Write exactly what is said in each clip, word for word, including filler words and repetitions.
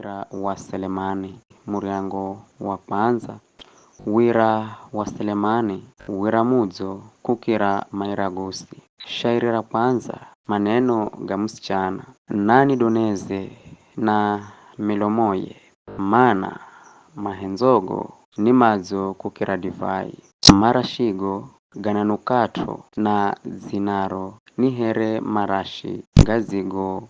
Wira wa Selemani, muryango wa kwandza. Wira wa Selemani, wira mudzo kukira mairagusi. Shairi ra kwandza, maneno ga musichana. Nani doneze na milomoye, mana mahendzogo ni madzo kukira divai. Marashigo gananukat'o na dzinaro ni here marashi gadzigo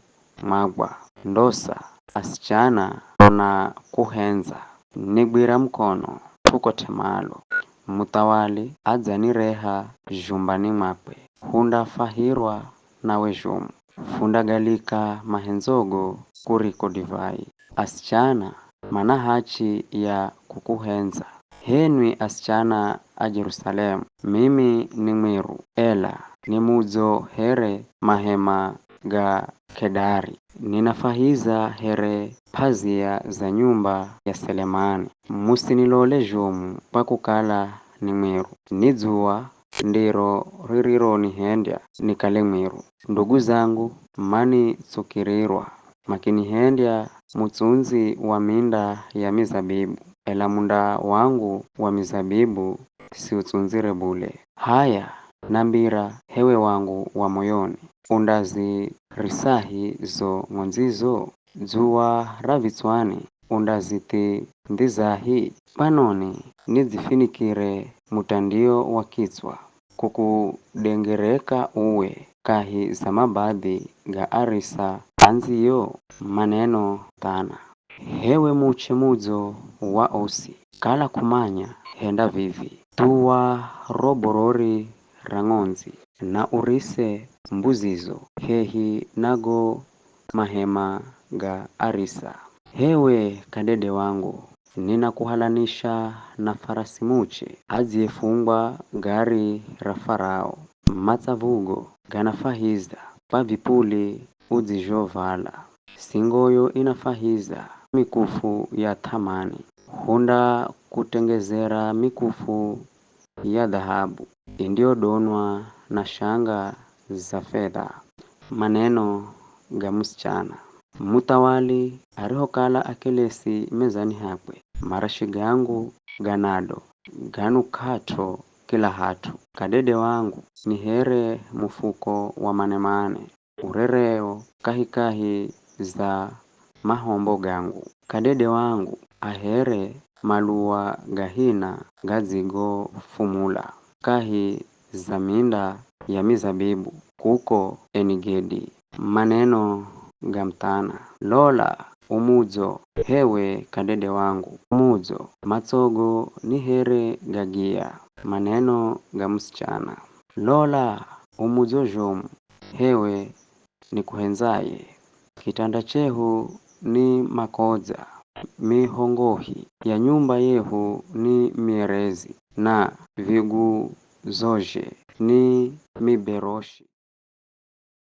mwagwa. Ndosa, asichana na kuhendza, nigwira mukono, tukote malo. Muthawali adzanireha zhumbani mwakwe, hundafahirwa nawe zhomu. Fundagalika mahendzogo kuriko divai. Asichana, mana hachi ya kukuhendza. Henwi asichana a Jerusalemu, mimi ni mwiru, ela ni mudzo here mahema ga Kedari. Ninafahiza here p'azia za nyumba ya Selemani. Musinilole zhomu kwa kukala ni mwiru. Ni dzuwa ndiro ririronihendya nikale mwiru. Ndugu zangu manitsukirirwa, makinihendya mutsundzi wa minda ya mizabibu, ela munda wangu wa mizabibu siutsundzire bule. H'aya, nambira, h'ewe wangu wa moyoni, undazirisahi zo ng'ondzizo? Dzuwa ra vitswani undazithindhizahi? Kwanoni nidzifinikire mutandio wa kitswa, kukudengereka uwe kahi za mabadhi ga arisa andziyo? Maneno thana. H'ewe muche mudzo wa osi, kala k'umanya henda vivi, thuwa ro borori ra ng'ondzi, na urise mbuzizo hehi na go mahema ga arisa. H'ewe kadede wangu, ninakuhalanisha na farasi muche adziyefungwa gari ra Farao. Matsavugo ganafahiza kwa vipuli udzizhovala. Singoyo inafahiza mikufu ya th'amani. Hundakutengezera mikufu ya dhahabu indiyodonwa na shanga za fedha. Maneno ga musichana. Muthawali arihokala akelesi mezani hakwe, marashi gangu ga nado ganukat'o kila hat'u. Kadede wangu ni here mufuko wa manemane urereo kahikahi za mahombo gangu. Kadede wangu a here maluwa ga hina gadzigofumula kahi za minda ya mizabibu kuko Enigedi. Maneno ga muthana. Lola, u mudzo, h'ewe kadede wangu, u mudzo, matsogo ni here gagiya. Maneno ga musichana. Lola, u mudzo zhomu, h'ewe nikuhendzaye. Kitanda chehu ni makodza, mihongohi ya nyumba yehu ni mierezi, na viguzozhe ni miberoshi.